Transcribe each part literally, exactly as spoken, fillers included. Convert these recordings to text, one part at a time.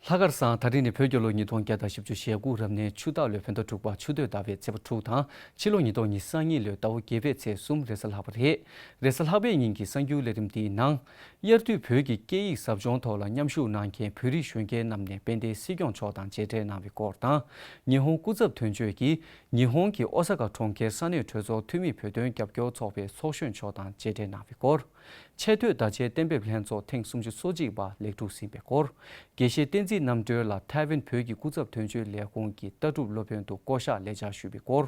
ལྷག་དཀར་བཟང་། ད་རིང་ནི་བོད་རྒྱལ་ལོ་ཉིས་སྟོང་བརྒྱ་དང་བཞི་བཅུ་ཞེ་དགུ་རབ་གནས་ཆུ་སྟག་ལོའི་བོད་ཟླ་དྲུག་པ་ཆུ་སྟོད་ཟླ་བའི་ཚེས་པ་དྲུག་དང་ཕྱི་ལོ་ཉིས་སྟོང་ཉི་ཤུ་རྩ་གཉིས་ལོའི་ཟླ་བ་བརྒྱད་པའི་ཚེས་གསུམ་རེས་གཟའ་ལྷག་པ་རེད། རེས་གཟའ་ལྷག་པའི་ཉིན་གྱི་གསར་འགྱུར་ལས་རིམ་འདིའི་ནང་། དབྱར་དུས་བོད་ཀྱི་སྐད་ཡིག་ཟབ་སྦྱོང་ཐོག་ལ་མཉམ་ཞུགས་གནང་མཁན་བོད་རིགས་གཞོན་སྐྱེས་རྣམས་ནས་དཔལ་ལྡན་སྲིད་སྐྱོང་མཆོག་དང་མཇལ་འཕྲད་གནང་བའི་སྐོར་དང་། ཉི་ཧོང་སྐུ་ཚབ་དོན་གཅོད་ཀྱིས་ཉི་ཧོང་གི་ཨོ་ས་ཀ་གྲོང་ཁྱེར་ས་གནས་གྲོས་ཚོགས་འཐུས་མི་བོད་དོན་རྒྱབ་སྐྱོར་ཚོགས་པའི་ཚོགས་གཞོན་མཆོག་དང་མཇལ་འཕྲད་གནང་བའི་སྐོར། ཆེས་མཐོའི་བརྡ་ཆད་གཏན་འབེབས་ལྷན་ཚོགས་ཐེངས་སུམ་ཅུ་སོ་གཅིག་པ་ལེགས་གྲུབ་ཟིན་པའི་སྐོར། དགེ་བཤེས་བསྟན་འཛིན་རྣམ་གྲོལ་ལགས་ཐའེ་ཝན་བོད་ཀྱི་སྐུ་ཚབ་དོན་གཅོད་ལས་ཁུངས་ཀྱི་ལྟ་གྲུབ་སློབ་དཔོན་དུ་བསྐོ་གཞག་ལེགས་ཆ་ཞུས་པའི་སྐོར།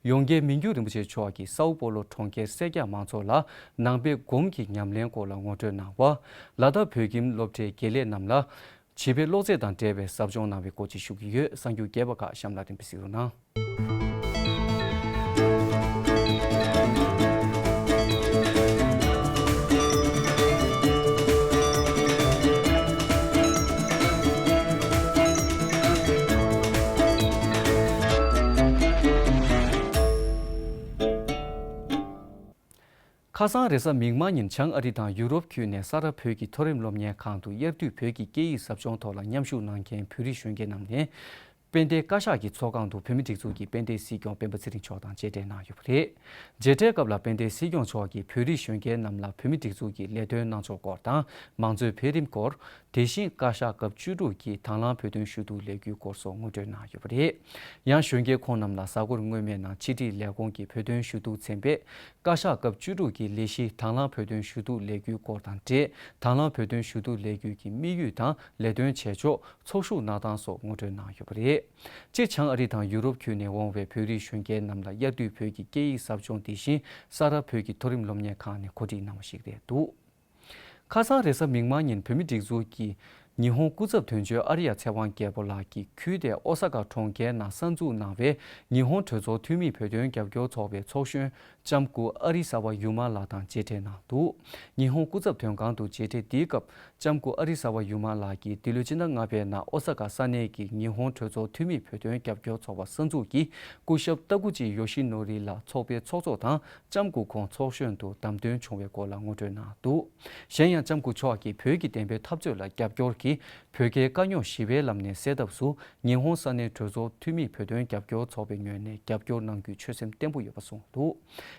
ཡོངས་དགེ་མི་འགྱུར་རིན་པོ་ཆེ་མཆོག་གིས་སའོ་པོ་ལོ་གྲོང་ཁྱེར་སེར་སྐྱ་མང་ཚོགས་ལ་ནང་པའི་སྒོམ་གྱི་ཉམས་ལེན་སྐོར་ལ་ངོ་སྤྲོད་གནང་བ། ལ་དྭགས་བོད་ཁྱིམ་སློབ་གྲྭའི་དགེ་ལས་རྣམས་ལ་བྱིས་པའི་གློག་རྫས་དང་འབྲེལ་བའི་ཟབ་སྦྱོང་གནང་བའི་སྐོར་བཅས་ཞུ་གི་ཡོད། གསར་འགྱུར་རྒྱས་པ་ཁག་གཤམ་ལ་རིམ་པས་གཟིགས་རོགས་གནང་། ཁ་སང་རེས་གཟའ་མིག་དམར་ཉིན་བྱང་ཨ་རི་དང་ཡུ་རོབ་ཁུལ་ནས་ས་རཱ་བོད་ཀྱི་མཐོ་རིམ་སློབ་གཉེར་ཁང་དུ་དབྱར་དུས་བོད་ཀྱི་སྐད་ཡིག་ཟབ་སྦྱོང་ཐོག་ལ་མཉམ་ཞུགས་གནང་མཁན་བོད་རིགས་གཞོན་སྐྱེས་རྣམས་ནས། དཔལ་ལྡན་བཀའ་ཤག་གི་ཚོགས་ཁང་དུ་བོད་མིའི་སྒྲིག་འཛུགས་ཀྱི་དཔལ་ལྡན་སྲིད་སྐྱོང་སྤེན་པ་ཚེ་རིང་མཆོག་དང་མཇལ་འཕྲད་གནང་ཡོད་པ་རེད། མཇལ་འཕྲད་སྐབས་ལ་དཔལ་ལྡན་སྲིད་སྐྱོང་མཆོག་གིས་བོད་རིགས་གཞོན་སྐྱེས་རྣམས་ལ་བོད་མིའི་སྒྲིག་འཛུགས་ཀྱི་ལས་དོན་གནང་ཕྱོགས་སྐོར་དང་མང་གཙོའི་འཕེལ་རིམ་སྐོར། དེ་བཞིན་བཀའ་ཤག་སྐབས་བཅུ་དྲུག་གི་དང་བླངས་བོད་དོན་ཞུ་གཏུག་ལས་འགུལ་སྐོར་སོགས་ངོ་སྤྲོད་གནང་ཡོད་པ་རེད། ཡང་གཞོན་སྐྱེས་ཁོང་རྣམས་ལ་གཟའ་འཁོར་སྔོན་མའི་ནང་ཕྱི་དྲིལ་ལས་ཁུངས་ཀྱི་བོད་དོན་ཞུ་གཏུག་ཚན་པས་བཀའ་ཤག་སྐབས་བཅུ་དྲུག་གི་ལས་གཞི་དང་བླངས་བོད་དོན་ཞུ་གཏུག་ལས་འགུལ་སྐོར་དང་འབྲེལ། དང་བླངས་བོད་དོན་ཞུ་གཏུག་ལས་འགུལ་གྱི་དམིགས་ཡུལ་དང་ལས་དོན་བྱེད་ཕྱོགས། ཚོགས་ཞུགས་གནང་སྟངས་སོགས་ངོ་སྤྲོད་གནང་ཡོད་པ་རེད། སྤྱིར་བྱང་ཨ་རི་དང་ཡུ་རོབ་ཁུལ་ནས་འོང་བའི་བོད་རིགས་གཞོན་སྐྱེས་རྣམས་ལ་དབྱར་དུས་བོད་ཀྱི་སྐད་ཡིག་ཟབ་སྦྱོང་དེ་བཞིན་ས་རཱ་བོད་ཀྱི་མཐོ་རིམ་སློབ་གཉེར་ཁང་ནས་གོ་སྒྲིག་གནང་བ་ཞིག་རེད་འདུག་ཁ་སང་རེས་གཟའ་མིག་དམར་ཉིན་བོད་མིའི་སྒྲིག་འཛུགས་ཀྱི་ཉི་ཧོང་སྐུ་ཚབ་དོན་གཅོད་ཨ་རི་ཡ་ཚེ་དབང་རྒྱལ་པོ་ལགས་ཀྱིས་ཁུལ་དེའི་ཨོ་ས་ཀ་གྲོང་ཁྱེར་ནང་གསར་འཛུགས་གནང་བའི་ཉི་ཧོང་གྲོས་ཚོགས་འཐུས་མིའི་བོད་དོན་རྒྱབ་སྐྱོར་ཚོགས་པའི་ཚོགས་གཞོན་ལྕམ་སྐུ་ཨ་རི་ས་བ་ཡུ་མ་ལགས་དང་མཇལ་འཕྲད་གནང་འདུག་ཉི་ཧོང་སྐུ་ཚབ་དོན་ཁང་དུ་མཇལ་འཕྲད་འདིའི་སྐབས། ལྕམ་སྐུ་ཨ་རི་ས་བ་ཡུ་མ་ལགས་ཀྱིས་འདི་ལོའི་སྤྱི་ཟླ་ལྔ་པའི་ནང་ཨོ་ས་ཀ་ས་གནས་ཀྱི་ཉི་ཧོང་གྲོས་ཚོགས་འཐུས་མིའི་བོད་དོན་རྒྱབ་སྐྱོར་ཚོགས་པ་གསར་འཛུགས་ཀྱི་སྐུ་ཞབས་ཏ་གུ་ཅི་ཡོ་ཤི་ནོ་རི་ལགས་ཚོགས་པའི་ཚོགས་གཙོ་དང་ལྕམ་སྐུ་ཁོང་ཚོགས་གཞོན་དུ་བདམས་ཐོན་བྱུང་བའི་སྐོར་ལ་ངོ་སྤྲོད་གནང་འདུག་གཞན་ཡང་ལྕམ་སྐུ་མཆོག་གིས་བོད་ཀྱི་བདེན་པའི་འཐབ་རྩོད་ལ་རྒྱབ་སྐྱོར་གྱིས་བོད་རྒྱའི་དཀའ་རྙོག་ཞི་བའི་ལམ་ནས་སེལ་ཐབས་སུ། ཉི་ཧོང་ས་གནས་གྲོས་ཚོགས་འཐུས་མིས་བོད་དོན་རྒྱབ་སྐྱོར་ཚོགས་པའི་ངོས་ནས་རྒྱབ་སྐྱོར་གནང་རྒྱུའི་ཆོད་སེམས་བརྟན་པོ་ཡོད་པ་གསུངས་འདུག་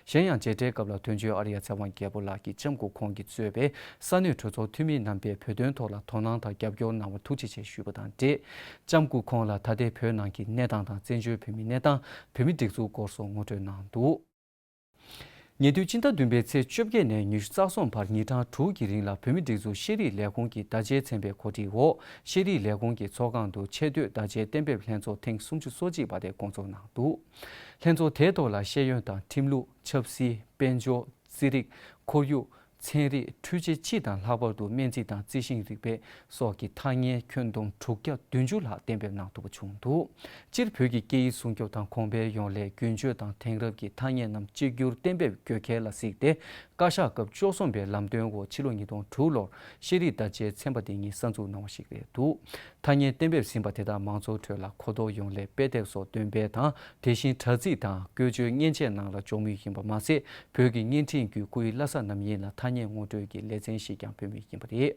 གཞན་ཡང་མཇལ་འཕྲད་སྐབས་ལ་དོན་གཅོད་ཨ་རི་ཡ་ཚེ་དབང་རྒྱལ་པོ་ལགས་ཀྱིས་ལྕམ་སྐུ་ཁོང་གིས་གཙོས་པའི་ས་གནས་གྲོས་ཚོགས་འཐུས་མི་རྣམ་པས་བོད་དོན་ཐོག་ལ་དོ་སྣང་དང་རྒྱབ་སྐྱོར་གནང་བར་ཐུགས་རྗེ་ཆེ་ཞུས་པ་དང་འབྲེལ། ལྕམ་སྐུ་ཁོང་ལ་ད་ལྟའི་བོད་ནང་གི་གནས་སྟངས་དང་བཙན་བྱོལ་བོད་མིའི་གནས་སྟངས། བོད་མིའི་སྒྲིག་འཛུགས་སྐོར་སོགས་ངོ་སྤྲོད་གནང་འདུག་ཉེ་དུས་སྤྱི་ཟླ་བདུན་པའི་ཚེས་བཅོ་བརྒྱད་ནས་ཉི་ཤུ་རྩ་གསུམ་བར་ཉིན་གྲངས་དྲུག་གི་རིང་ལ་བོད་མིའི་སྒྲིག་འཛུགས་ཤེས་རིག་ལས་ཁུངས་ཀྱི་བརྡ་ཆད་ཚན་པའི་གོ་སྒྲིག་འོག་ཤེས་རིག་ལས་ཁུངས་ཀྱི་ཚོགས་ཁང་དུ་ཆེས་མཐོའི་བརྡ་ཆད་གཏན་འབེབས་ལྷན་ཚོགས་ཐེངས་སུམ་ཅུ་སོ་གཅིག་པ་དེ་སྐོང་ཚོགས་གནང་འདུག་ལྷན་ཚོགས་དེའི་ཐོག་ལ་ཤེས་ཡོན་དང་ཁྲིམས་ལུགས། ཆབ་སྲིད། དཔལ་འབྱོར། རྩིས་རིག་ཁོར་ཡུག་ཚན་རིག་འཕྲུལ་ཆས། སྤྱི་དང་ལྷག་པར་དུ་སྨན་རྩིས་དང་རྩི་ཤིང་རིག་པའི་སོགས་ཀྱི་ཐ་སྙད་ཁྱོན་བསྡོམས་དྲུག་བརྒྱ་བདུན་ཅུ་ལྷག་གཏན་འབེབས་གནང་ཐུབ་པ་བྱུང་འདུག་སྤྱིར་བོད་ཀྱི་སྐད་ཡིག་སྲུང་སྐྱོབ་དང་གོང་འཕེལ་ཡོང་སླད་རྒྱུན་སྤྱོད་དང་དེང་རབས་ཀྱི་ཐ་སྙད་རྣམས་གཅིག་གྱུར་གཏན་འབེབས་དགོས་གལ་ལ་གཟིགས་ཏེ། བཀའ་ཤག་སྐབས་བཅུ་གསུམ་པའི་ལམ་སྟོན་འོག་ཕྱི་ལོ་ཉིས་སྟོང་དྲུག་ལོར་ཤེས་རིག་བརྡ་ཆད་ཚན་པ་འདི་ཉིད་གསར་འཛུགས་གནང་བ་ཞིག་རེད་འདུག་ཐ་སྙད་གཏན་འབེབས་ཟིན་པ་དེ་དག་མང་ཚོགས་ཁྲོད་ལ་གོ་རྟོགས་ཡོང་སླད་དཔེ་དེབ་སོགས་འདོན་སྤེལ་དང་། དེ་བཞིན་དྲ་ཚིགས་དང་བཀོལ་སྤྱོད་མཉེན་ཆས་ནང་ལ་འཇོག་མུས་ཡིན་པ་མ་ཟད། བོད་ཀྱི་བརྙན་འཕྲིན་བརྒྱུད་སྐུའི་བླ་གཟའ་རྣམ་གཡེང་ལ་ཐ་སྙད་ངོ་སྤྲོད་ཀྱི་ལེ་ཚན་ཞིག་ཀྱང་འབུལ་མུས་ཡིན་པ་རེད།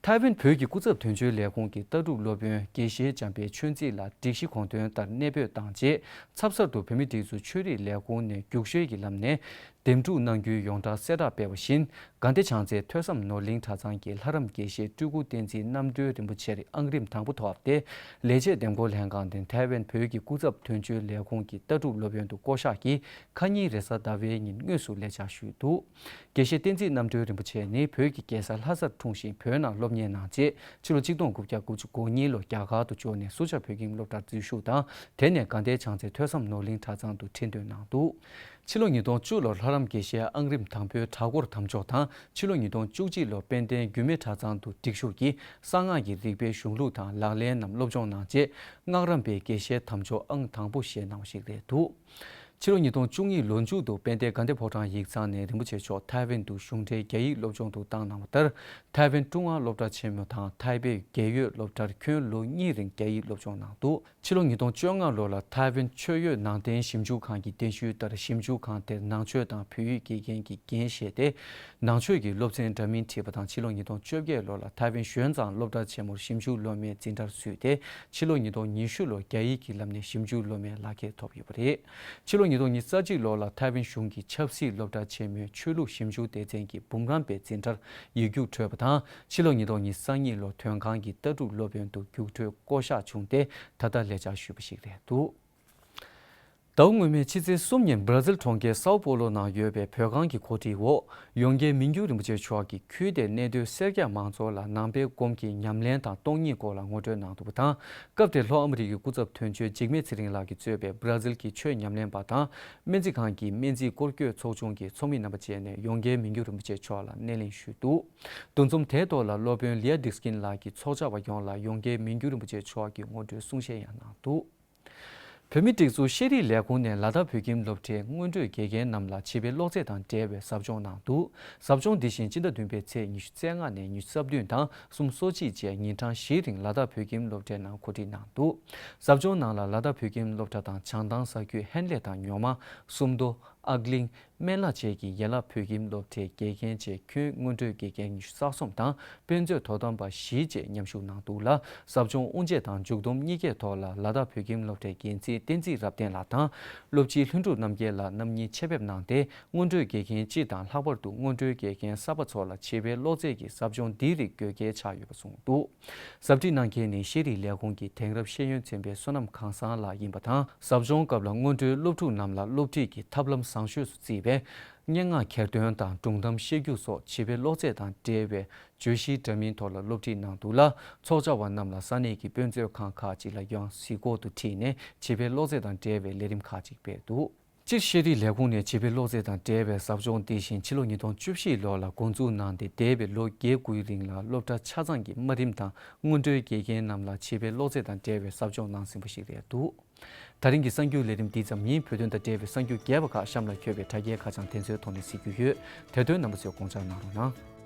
ཐའེ་ཝན་བོད་ཀྱི་སྐུ་ཚབ་དོན་གཅོད་ལས་ཁུངས་ཀྱི་ལྟ་གྲུབ་སློབ་དཔོན་དགེ་བཤེས་འཇམ་དཔལ་ཆོས་མཛེས་ལགས་སྒྲིག་གཞི་དགོངས་དོན་ལྟར་གནས་སྤོས་བཏང་རྗེས། ཚབ་གསར་དུ་བོད་མིའི་སྒྲིག་འཛུགས་ཆོས་རིག་ལས་ཁུངས་ནས་རྒྱུགས་ཤོལ་གྱི་ལམ་ནས་འདེམས་སྒྲུག་གནང་རྒྱུའི་ཡོངས་གྲགས་གསལ་བསྒྲགས་སྤེལ་བ་བཞིན། དགའ་ལྡན་བྱང་རྩེ་ཐོས་བསམ་ནོར་གླིང་གྲྭ་ཚང་གི་ལྷ་རམས་དགེ་བཤེས་སྤྲུལ་སྐུ་བསྟན་འཛིན་རྣམ་གྲོལ་རིན་པོ་ཆེར་ཨང་རིམ་དང་པོ་ཐོབ་སྟེ། ལས་བྱེད་འདེམས་བསྐོ་ལྷན་ཁང་ནས་ཐའེ་ཝན་བོད་ཀྱི་སྐུ་ཚབ་དོན་གཅོད་ལས་ཁུངས་ཀྱི་ལྟ་གྲུབ་སློབ་དཔོན་དུ་བསྐོ་གཞག་གིས་ཁ་ཉིན་རེས་གཟའ་ཟླ་བའི་ཉིན་དངོས་སུ་ལས་བྱ་ཞུས་འདུག་དགེ་བཤེས་བསྟན་འཛིན་རྣམ་གྲོལ་རིན་པོ་ཆེ་ནི་བོད་ཀྱི་རྒྱལ་ས་ལྷ་སར་འཁྲུངས་ཤིང་བོད་ནང་སློབ་གཉེར་གནང་རྗེས། ཕྱི་ལོ་ཆིག་སྟོང་དགུ་བརྒྱ་དགུ་བཅུ་གོ་གཉིས་ལོར་རྒྱ་གར་དུ་འབྱོར་ནས་སུ་ཇཱ་བོད་ཁྱིམ་སློབ་གྲྭར་འཛུལ་ཞུགས་དང་། དེ་ནས་དགའ་ལྡན་བྱང་རྩེ་ཐོས་བསམ་ནོར་གླིང་གྲྭ་ཚང་དུ་ཁྲི་འདོན་གནང་འདུག་ཕྱི་ལོ་ཉིས་སྟོང་བཅུ་ལོར་ལྷ་རམས་དགེ་བཤེས་ཨང་རིམ་དང་པོའི་གྲྭ་སྐོར་དམ་འཇོག་དང་། ཕྱི་ལོ་ཉིས་སྟོང་བཅུ་གཅིག་ལོར་དཔལ་ལྡན་རྒྱུད་སྨད་གྲྭ་ཚང་དུ་སྒྲིག་ཞུགས་ཀྱིས་གསང་སྔགས་ཀྱི་རིག་པའི་གཞུང་ལུགས་དང་ལག་ལེན་རྣམས་སློབ་སྦྱོང་གནང་རྗེས། སྔགས་རམས་པའི་དགེ་བཤེས་དམ་འཇོག་ཨང་དང་པོ་བཞེས་གནང་བ་ཞིག་རེད་འདུག་ཕྱི་ལོ་ཉིས་སྟོང་བཅུ་གཉིས་ལོ་མཇུག་ཏུ་དཔལ་ལྡན་དགའ་ལྡན་ཕོ་བྲང་ཡིག་ཚང་ནས་རིན་པོ་ཆེ་མཆོག་ཐའེ་ཝན་དུ་གཞུང་འབྲེལ་རྒྱ་ཡིག་སློབ་སྦྱོང་དུ་བཏང་གནང་བ་ལྟར། ཐའེ་ཝན་ཀྲུང་ཧྭ་སློབ་གྲྭ་ཆེན་མོ་དང་ཐའེ་པེ་རྒྱལ་ཡོད་སློབ་གྲྭར་ཁྱོན་ལོ་གཉིས་རིང་རྒྱ་ཡིག་སློབ་སྦྱོང་གནང་འདུག་ཕྱི་ལོ་ཉིས་སྟོང་བཅོ་ལྔ་ལོ་ལ་ཐའེ་ཝན་ཆོས་ཡོད་ནང་བསྟན་ཞིབ་འཇུག་ཁང་གི་གཏན་ཞུའི་ལྟར། ཞིབ་འཇུག་ཁང་དེར་ནང་ཆོས་དང་བོད་ཡིག་དགེ་རྒན་གྱི་འགན་བཞེས་ཏེ། ནང་ཆོས་ཀྱི་སློབ་ཚན་འདྲ་མིན་ཁྲིད་པ་དང་། ཕྱི་ལོ་ཉིས་སྟོང་བཅོ་བརྒྱད་ལོ་ལ་ཐའེ་ཝན་ཞོན་ཙང་སློབ་གྲྭ་ཆེན་མོར་ཞིབ་འཇུག་སློབ་མའི་འཛིན་གྲྭར་ཚུད་དེ། ཕྱི་ལོ་ཉིས་སྟོང་ཉི་ཤུ་ལོར་རྒྱ་ཡིག་གི་ལམ་ནས་ཞིབ་འཇུག་སློབ་མའི་ལག་ཁྱེར་ཐོབ་ཡོད་པ་རེད། ཕྱི་ལོ་ཉིས་སྟོང་ཉི་ཤུ་རྩ་གཅིག་ལོ་ལ་ཐའེ་ཝན་གཞུང་གི་ཆབ་སྲིད་སློབ་གྲྭ་ཆེན་མོའི་ཆོས་ལུགས་ཞིབ་འཇུག་སྡེ་ཚན་གྱི་འབུམ་རམས་པའི་འཛིན་གྲྭར་ཡིག་རྒྱུགས་འཕྲོད་པ་དང་། ཕྱི་ལོ་ཉིས་སྟོང་ཉི་ཤུ་རྩ་གཉིས་ལོར་དོན་ཁང་གི་ལྟ་གྲུབ་སློབ་དཔོན་དུ་རྒྱུགས་འཕྲོད་བསྐོ་གཞག་བྱུང་སྟེ། ད་ལྟ་ལས་བྱ་ཞུས་པ་ཞིག་རེད་འདུག་ཟླ་བ་སྔོན་མའི་ཕྱི་ཚེས་གསུམ་ཉིན་སྦྲ་ཟིལ་གྲོང་ཁྱེར་སའོ་པོ་ལོ་ནང་ཡོད་པའི་བོད་ཁང་གི་གོ་སྒྲིག་འོག་ཡོངས་དགེ་མི་འགྱུར་རིན་པོ་ཆེ་མཆོག་གིས་ཁུལ་དེའི་གནས་སྡོད་སེར་སྐྱ་མང་ཚོགས་ལ་ནང་པའི་སྒོམ་གྱི་ཉམས་ལེན་དང་སྟོང་ཉིད་སྐོར་ལ་ངོ་སྤྲོད་གནང་འདུག་པ་དང་། སྐབས་དེར་ལྷོ་ཨ་མི་རི་ཀའི་སྐུ་ཚབ་དོན་གཅོད་འཇིགས་མེད་ཚེ་རིང་ལགས་ཀྱིས་གཙོས་པའི་སྦྲ་ཟིལ་གྱི་ཆོས་ཉམས་ལེན་པ་དང་། སྨན་རྩིས་ཁང་གི་སྨན་རྩིས་སྐོར་སྐྱོད་ཚོགས་ཆུང་གི་ཚོགས་མི་རྣམ་པ་བཅས་ནས་ཡོངས་དགེ་མི་འགྱུར་རིན་པོ་ཆེ་མཆོག་ལ་སྣེ་ལེན་ཞུས་འདུག་འདུ་འཛོམས་དེའི་ཐོག་ལ་སློབ་དཔོན་ལི་ཡ་ཌིག་སི་ཀིན་ལགས་ཀྱིས་ཚོགས་བཅར་བ་ཡོངས་ལ་ཡོངས་དགེ་མི་འགྱུར་རིན་པོ་ཆེ་མཆོག་གི་ངོ་སྤྲོད་གསུང་བཤད་ཡང་གནང་འདུག་བོད་མིའི་སྒྲིག་འཛུགས་ཤེས་རིག་ལས་ཁུངས་ནས་ལ་དྭགས་བོད་ཁྱིམ་སློབ་གྲྭའི་སྔོན་འགྲོའི་དགེ་རྒན་རྣམས་ལ་བྱིས་པའི་གློག་རྫས་དང་འབྲེལ་བའི་ཟབ་སྦྱོང་གནང་འདུག་ཟབ་སྦྱོང་འདི་བཞིན་སྤྱི་ཟླ་བདུན་པའི་ཚེས་ཉི་ཤུ་རྩ་ལྔ་ནས་ཉི་ཤུ་རྩ་བདུན་དང་གསུམ་སོ་གཅིག་བཅས་ཉིན་གྲངས་བཞིའི་རིང་ལ་དྭགས་བོད་ཁྱིམ་སློབ་གྲྭའི་ནང་གོ་སྒྲིག་གནང་འདུག་ཟབ་སྦྱོང་ནང་ལ་ལ་དྭགས་བོད་ཁྱིམ་སློབ་གྲྭ་དང་བྱང་ཐང་ས་ཁུལ་ཧན་ལེ་དང་ཉོ་མ། སུམ་མདོ། ཨག་གླིང་། སྨན་བླ་བཅས་ཀྱི་ཡན་ལག་བོད་ཁྱིམ་སློབ་གྲྭའི་དགེ་རྒན་བཅས་ཁྱོན་སྔོན་འགྲོའི་དགེ་རྒན་ཉི་ཤུ་རྩ་གསུམ་དང་དཔེ་མཛོད་དོ་དམ་པ་བཞི་བཅས་མཉམ་ཞུགས་གནང་འདུག་ལ། ཟབ་སྦྱོང་དབུ་འབྱེད་དང་མཇུག་བསྡོམས་གཉིས་ཀའི་ཐོག་ལ་ལ་དྭགས་བོད་ཁྱིམ་སློབ་གྲྭའི་འགན་འཛིན་བསྟན་འཛིན་རབ་བརྟན་ལགས་དང་། སློབ་སྤྱི་ལྷུན་གྲུབ་རྣམ་རྒྱལ་ལགས་རྣམ་གཉིས་ཆེད་ཕེབས་གནང་སྟེ། སྔོན་འགྲོའི་དགེ་རྒན་སྤྱི་དང་། ལྷག་པར་དུ་སྔོན་འགྲོའི་དགེ་རྒན་གསར་པ་ཚོ་ལ་བྱིས་པའི་གློག་རྫས་ཀྱི་ཟབ་སྦྱོང་འདིའི་རིགས་དགོས་གལ་ཆགས་ཡོད་པ་གསུངས་འདུག་ཟབ་ཁྲིད་གནང་མཁན་ནི་ཤེས་རིག་ལས་ཁུངས་ཀྱི་དེང་རབས་ཤེས་ཡོན་ཚན་པའི་བསོད་ནམས་གང་བཟང་ལགས་ཡིན་པ་དང་། ཟབ་སྦྱོང་སྐབས་ལ་སྔོན་འགྲོའི་སློབ་ཕྲུག་རྣམས་ལ་སློབ་ཁྲིད་ཀྱི་ཐབས་ལམ་བཟང་ཤོས་སུ་བརྩིས་པའི་སྙན་ངག་གྱེར་འདོན་དང་སྒྲུང་གཏམ་བཤད་རྒྱུགས་སོགས་བྱིས་པའི་གློག་རྫས་དང་འབྲེལ་བའི་བརྗོད་གཞིའི་འདྲ་མིན་ཐོག་ལ་སློབ་ཁྲིད་གནང་འདུག་ལ། ཚོགས་བཅར་བ་རྣམས་ལ་ས་གནས་ཀྱི་དཔེ་མཛོད་ཁང་ཁག་ཅིག་ལ་ཡང་གཟིགས་སྐོར་དུ་ཁྲིད་ནས་བྱིས་པའི་གློག་རྫས་དང་འབྲེལ་བའི་ལས་རིམ་ཁག་ཅིག་སྤེལ་འདུག་སྤྱིར་ཤེས་རིག་ལས་ཁུངས་ནས་བྱིས་པའི་གློག་རྫས་དང་འབྲེལ་བའི་ཟབ་སྦྱོང་འདི་བཞིན་ཕྱི་ལོ་ཉིས་སྟོང་བཅུ་བཞི་ལོ་ལ་འགོ་འཛུགས་གནང་སྟེ། འདས་པའི་ལོ་བརྒྱད་དགུའི་རིང་ལ་སློབ་གྲྭ་ཆ་ཚང་གི་དམའ་རིམ་དང་སྔོན་འགྲོའི་དགེ་རྒན་རྣམས་ལ་བྱིས་པའི་གློག་རྫས་དང་འབྲེལ་བའི་ཟབ་སྦྱོང་གནང་ཟིན་པ་ཞིག་རེད་འདུག་ད་རིང་གི་གསར་འགྱུར་ལས་རིམ་འདི་ཙམ་ཡིན། བོད་དོན་དང་འབྲེལ་བའི་གསར་འགྱུར་རྒྱས་པ་ཁག་གཤམ་ལ་འཁོད་པའི་དྲ་རྒྱའི་ཁ་བྱང་དེ་ཚོའི་ཐོག་ནས་གཟིགས་རྒྱུ་ཡོད། དེ་དོན་རྣམ་པ་ཚོས་དགོངས་འཇགས་གནང་རོགས་གནང་།